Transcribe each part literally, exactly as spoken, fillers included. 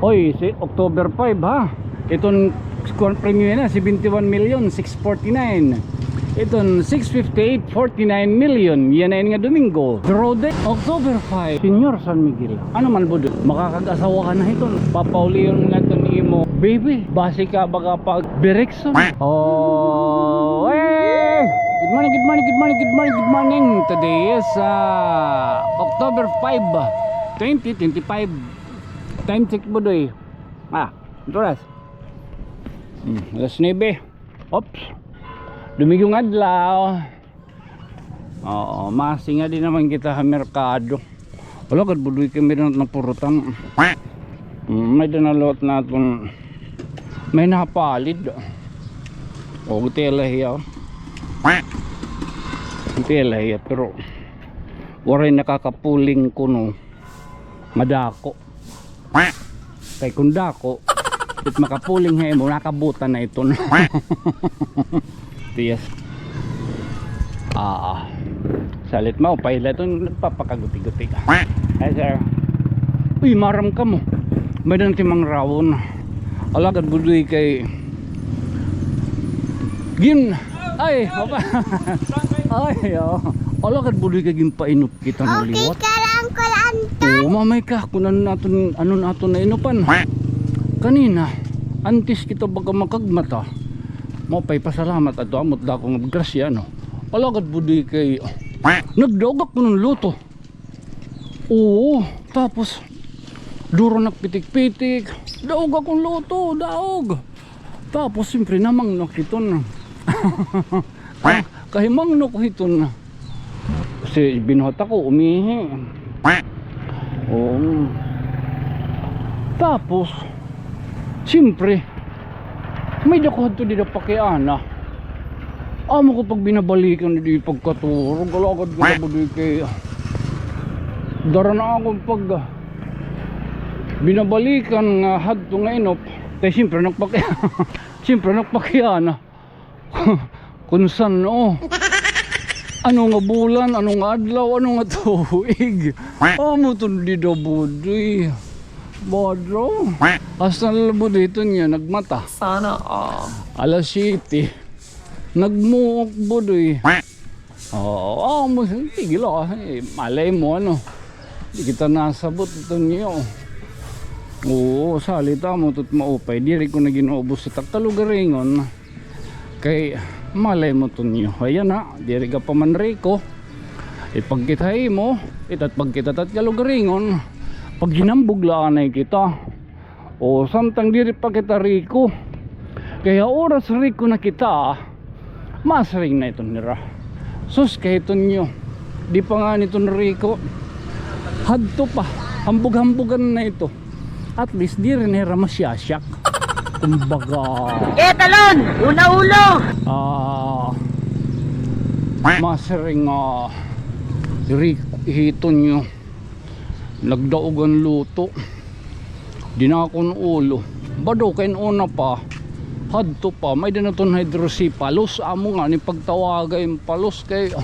Oy, si October five, ha? Iton kuan, premyo na, seventy-one million six forty-nine. Iton six fifty-eight, forty-nine million. Yana ini nga Domingo. Draw day, October five. Señor San Miguel. Ano man, Budoy? Makakag-asawa ka na hiton. Papaulion mo na iton imo baby. Basi ka baga pag-birikson. Oh, eh! Good morning, good morning, good morning, good morning, good morning. Today is, ah, October five, twenty twenty-five. Time check, Budoy. Ah, anong oras? Hmm, alas nuebe. Oops. Domingo nga adlaw. Oo, masinga din naman kita ha merkado. Wala gad, Budoy, kay may-ada na purutang. Hmm, may-ada na liwat naton. May napalid. O, tela hiya. Tela hiya, pero waray nakakapuling kuno. Madako. Kay kun dako, it makapuling ha imo, nakabuta na iton. Tiyas. Ah, salit maupay la iton nagpapakaguti-guti. Hi, sir. Uy, maaram kamo. May-ada na timangrawon. Alagad, Budoy, kay gin-, ay, apa? Ay, oh. Alagad, Budoy, kay ginpainop kita nga liwat. Okay ka lang, Kuya Anton? Oo, mamay ka kun ano naton, ano naton nainopan. Kanina, antes kita baga makagmata, maupay pasalamat adto, amo it dako nga grasya, no? Alagad, Budoy, kay nagdaog ak kuno hin luto. Oo, tapos duro nagpitik-pitik. Daog akon luto, daog. Tapos, siyempre, namangno ak hiton. Kay mangno ko hiton. Si binuhat ako, umihi. Oo. Tapos, siyempre, may-ada ko hadto dida pakiana. Amo ko pagbinabalikan didi pagkaturog, alagad ko na, Budoy, kay dara na akon pag binabalikan nga hadto nga inop, kay siyempre nagpaki-, siyempre nagpakiana. Kun san-o. Ano nga bulan, ano nga adlaw, ano nga tuig. Amo iton dida, Budoy. Badro. Hasta na la, Budoy, iton niya nagmata. Sana all. Alas siyete. Nagmuok, Budoy. Oo, oo, mo, sige la, eh, malay mo, ano. Di kita nasabot iton niyo. Oo, salit amo iton maupay. Diri ko na gin-uubos it ak kalugaringon. Kay malay mo iton niyo. Ayan na, diri ka pa man riko. Ipagkita ha imo, ita it pagkita it at kalugaringon. Paghinambog la anay kita. O, samtang diri pa kita riko. Kay ha oras riko na kita, masiring na iton nira. Sus, kay iton niyo. Di pa ngani iton riko. Hadto pa. Hambog-hambogan na ito. At least, diri na hira masiyasyak. Kumbaga. Eh, talon! Una ulo! Ah, masiring nga, ri-, hiton niyo. Nagdaog an luto. Dinakon ulo. Bado kay una pa. Hadto pa. May-ada na iton hydrocephalus. Amo ngani pagtawaga hin palos kay, ah,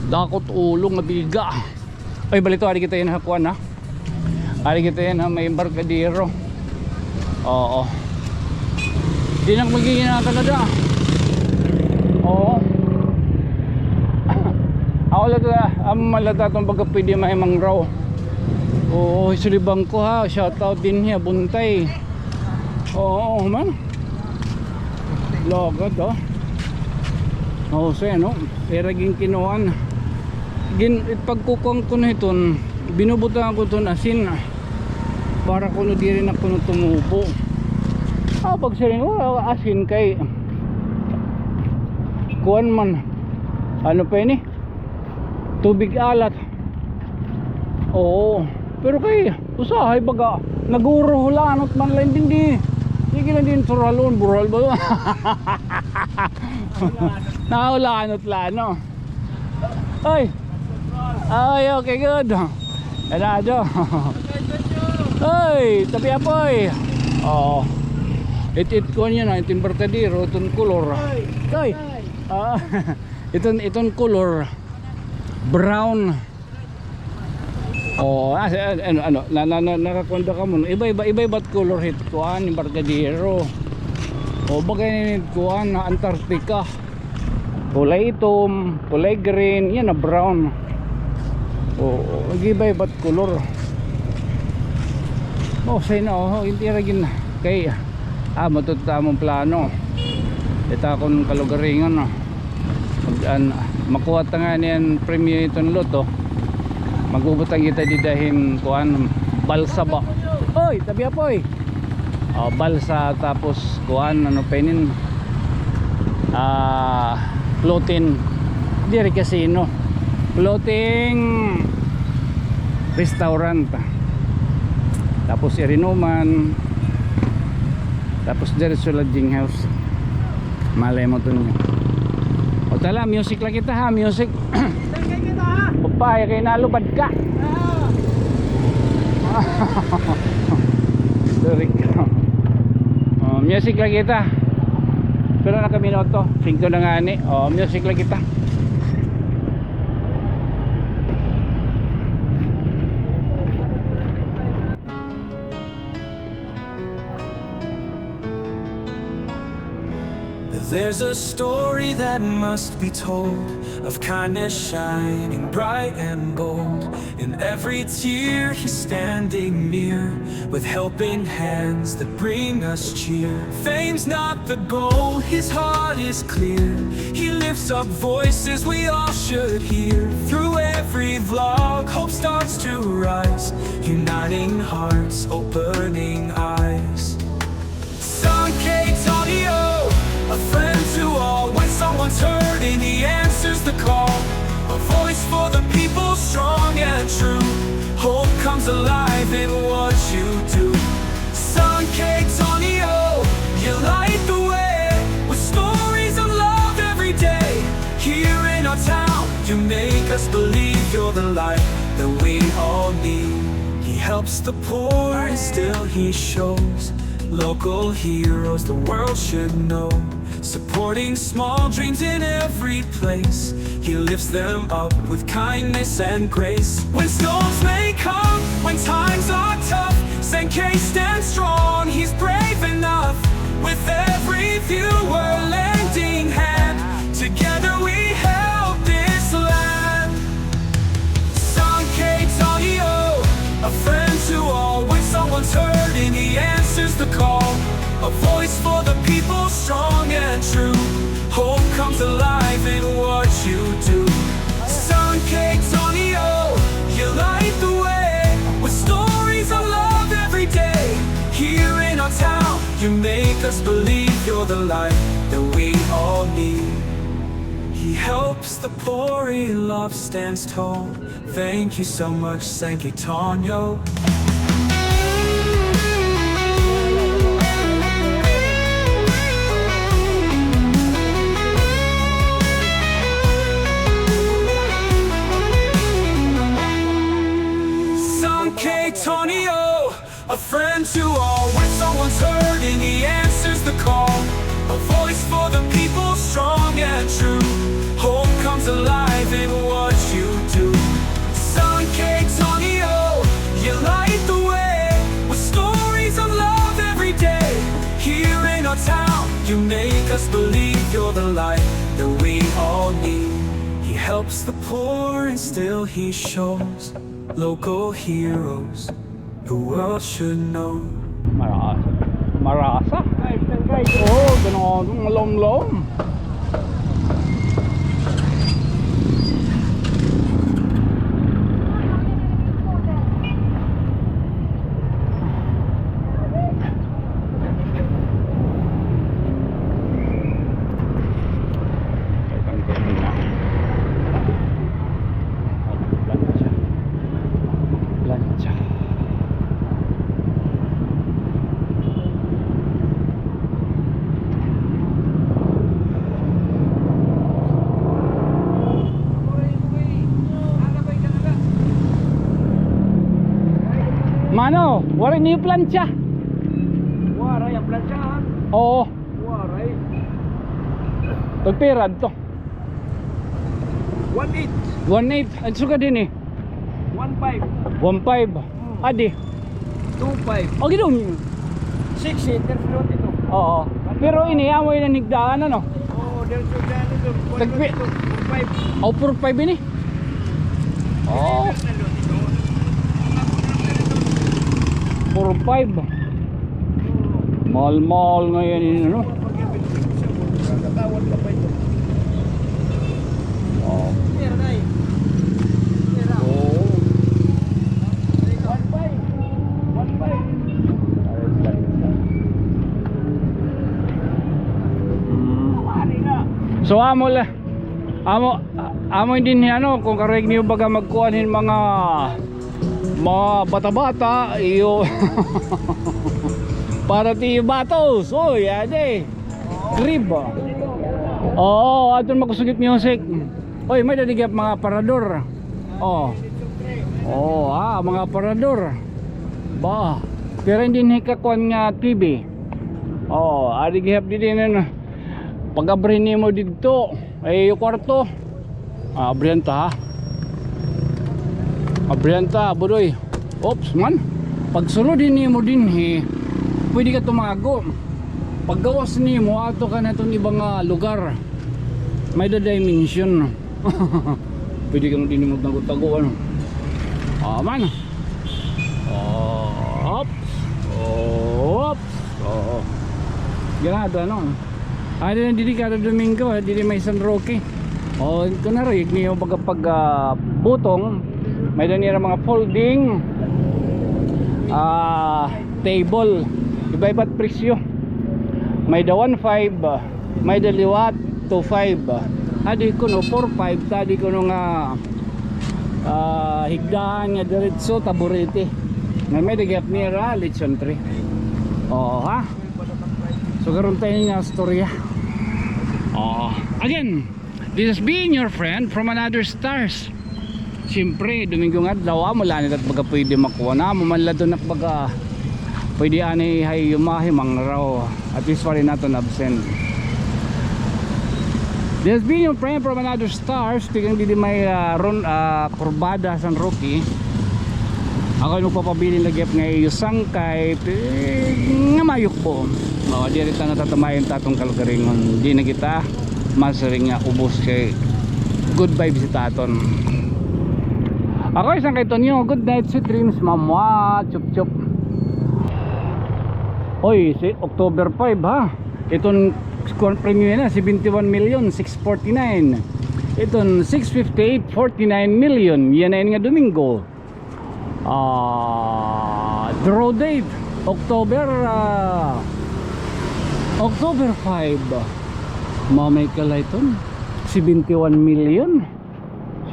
dakot ulo nga biga. Ay, balito, ari kita yana ha kuan, ha? Ari kita yana ha may embarkadero. Oo. Di na magiging na talaga. Oo. Ako la ta, amo man la ta iton baga pwede mahimangraw. Oo, sulibang ko ha. Shout out dinhi ha Buntay. Oo, man. Lagad, oh. Oh, so yan, oh. Ira ginkinuan. Gin-, pagkukuan ko na iton, binubutangan ko iton asin. Para kuno diri na kuno tumubo. Ah, pagsiring, oh, asin kay kuan man. Ano pa ini? Tubig alat. Oo. Pero kay usahay baga, naghuhulanot man la, hindi, hindi. Sige lang din, surhalon, burhal ba? Nahulanot la, no? Ay! Ay, okay, good. Ganado. Ay, tabi apoy. Oo. It, it, kuan yan, ah, iton embarkadero, iton kolor. Ay! Ah, iton, iton kolor. Brown. Oh, ah, ano, ano, na, na, na, nakakuan da kamo, no? Iba-iba, iba-iba't color hit kuan, Embarcadero. O, bagay na hit kuan, Antarctica. Kulay itom, kulay green, yana brown. O, iba-iba't color. O, say na, o, hindi ra gin kay, ah, matod it amon plano. It akon kalugaringon, no. Mag-, an, makuha ta ngani an premyo hiton lotto. Magbubutang kita dida hin kuan, balsa ba. Oy, tabi apoy. O, balsa, tapos kuan, ano pa inin? Ah, floating. Diri casino. Floating restaurant. Tapos irinuman. Tapos diretso lodging house. Malay mo to niyo. O tala, music la kita ha, music. Upay, kay nalubad ka. Sorry ka. O, music la kita. Pira na ka minuto? Singko na ngani. O, music la kita. There's a story that must be told of kindness shining bright and bold. In every tear, he's standing near with helping hands that bring us cheer. Fame's not the goal, his heart is clear. He lifts up voices we all should hear. Through every vlog, hope starts to rise. Uniting hearts, opening eyes. Sankey Tonio, a friend to all. When someone's hurting, he answers the call. A voice for the people, strong and true. Hope comes alive in what you do. Sankey Tonio, you light the way with stories of love every day. Here in our town, you make us believe you're the light that we all need. He helps the poor and still he shows local heroes the world should know. Supporting small dreams in every place, he lifts them up with kindness and grace. When storms may come, when times are tough, Sankey stands strong, he's brave enough. With every viewer lending hand, together we help this land. Sankey Tonio, a friend to all. When someone's hurting, he answers the call. A voice for the people, strong and true. Hope comes alive in what you do. Sankey Tonio, you light the way with stories of love every day. Here in our town, you make us believe you're the light that we all need. He helps the poor, he love stands tall. Thank you so much, Sankey Tonio. Sankey Tonio. A friend to all. When someone's hurting, he answers the call. A voice for the people, strong and true. Hope comes alive in what you do. Sankey Tonio, you light the way with stories of love every day. Here in our town, you make us believe you're the light that we all need. He helps the poor and still he shows local heroes the world should know. Marasa. Marasa? Guys, guys. Oo, gano'n, malomlom. Plancha. Mano, waray niyo plancha? Waray an planchahan? Oo. Waray. Tagpira adto? One eight. One eight. Adto ka dinhi. One five. One five. Adi. Two five. O, gidong. Six seater, pero dito. Oo. Pero ini, amo ini an higdaan, ano? Oo, diretso dyan ito. Tagpi- Four five. O, four five ini. Oo. Four five. Mahal-mahal ngayon ini, ano? Oo. Oo. Mm. So, amo la, amo, amo dinhi, ano, kon karuyag niyo baga magkuan hin mga, mga bata-bata, iyo. Para ti batos, oy, adi. Crib. Oo, aton makusog it music. Oy, may-ada gihap mga aparador. O. O, ha, mga aparador. Ba, pero dinhi ka kuan nga T V. O, adi gihap didi na. Pag-abri nimo didto, ay, iyo kwarto. Ah, abrihan ta, ha? Abrihan ta, Budoy. Oops, man. Pagsulod nimo dinhi, pwede ka tumago. Paggawas nimo, ato ka na iton iba nga lugar. May-ada dimension. Pwede ka na dinhi magtago-tago, ano? Ah, man. Oops. Oops. Oo. Ganado, ano? Adi na didi kada Domingo, ha, didi may San Roque. O, ito na rin, niyo baga pag, ah, butong, may-ada nira mga folding, ah, table. Iba-iba it presyo. May-ada one five, ah, may-ada liwat, two five. Adi kuno four five, ta adi kuno nga, ah, higdaan nga diretso, taburete. Nga may-ada gihap nira, lechon tray. Oo, ha? So, karon ta ini nga istorya. Oo. Again, this is being your friend from another stars. Siyempre, Domingo nga adlaw, amo la anay it baga pwede makuha na. Amo man la ito nak baga pwede anay hay yumahi mangraw. At least, wala naton absent. This is being your friend from another stars. Tigang didi may, ah, ron, ah, Kurbada, San Roque. Ako an magpapabilin la gihap nga iyo sangkay, pi-, nga mayukbo. O, diri ta natatamayan it aton kalugaringon. Di na kita masiring nga ubos kay good vibes it aton. Ako an sangkay Tonyo. Good night, sweet dreams, mamwa, chup chup. Oy, si October five, ha? Iton kuan premyo na, seventy-one million six forty-nine. Iton six fifty-eight forty-nine million. Yana ini nga Domingo. Ah, draw date, October, ah, October five. Mamay ka la iton, seventy-one million.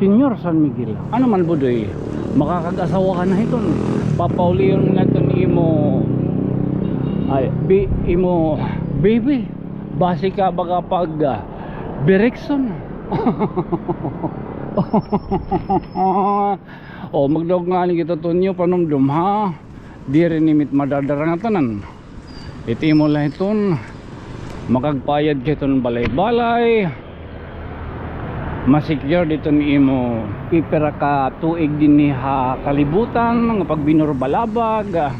Señor San Miguel. Ano man, Budoy? Makakag-asawa ka na hiton. Papaulion mo na iton imo, ay, bi-, imo baby. Basi ka baga pag, ah, birikson. O, magdaog ngani kita, Tonyo, panumdom, ha? Diri ini madadara nga tanan. It imo la hiton, makagpayad ka hiton balay-balay, ma-secure hiton imo pipira ka tuig dinhi ha kalibutan, nga pagbinurubalabag,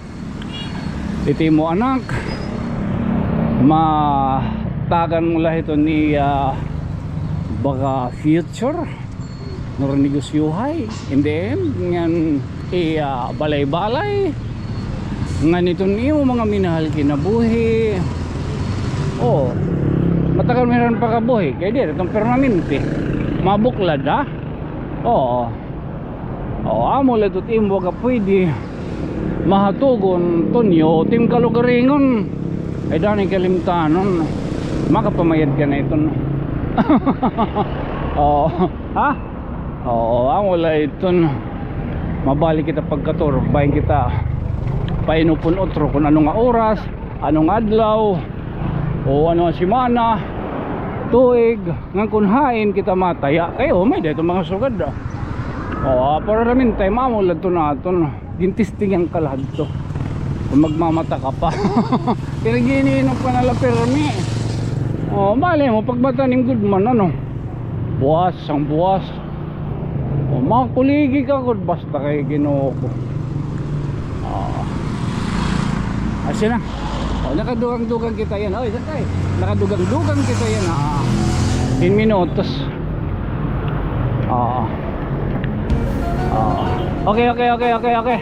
it imo anak, matagan mo la hiton iya baga future. Nuro negosyohay. In the end, ngan iya balay-balay. Ngan iton imo mga minahal kinabuhi. O, matagan mo hiran pakabuhi. Kay diri iton permanente. Mabuklad, ha? Oo. O, amo la ito it imo baga pwede mahatugon, Tonyo, it im kalugaringon. Ay, diri kalimtanon. Makapamayad ka na iton. Oo. Ha? Oo, amo la iton. Mabalik kita pagka-tour. Bahin kita painupon utro kon ano nga oras, ano nga adlaw, o ano nga semana, tuig, ngan kon hain kita mataya. Kay, o, may-ada iton mga sugad, ah. O, ah, para ramin time, amo la iton aton. Gin-testingan ka la hadto. Kon magmamata ka pa. Pero giniinom ka na la pirmi. O, bali mo, pagmata nim gud man, ano? Buwas, an buwas. O, Makuligi ka gud basta kay Ginoo ko. Ah. Asya na. O, nakadugang-dugang kita yana. Oy, sakay. Nakadugang-dugang kita yana. Ah. Ten minutos. Ah. Ah. Okay, okay, okay, okay, okay.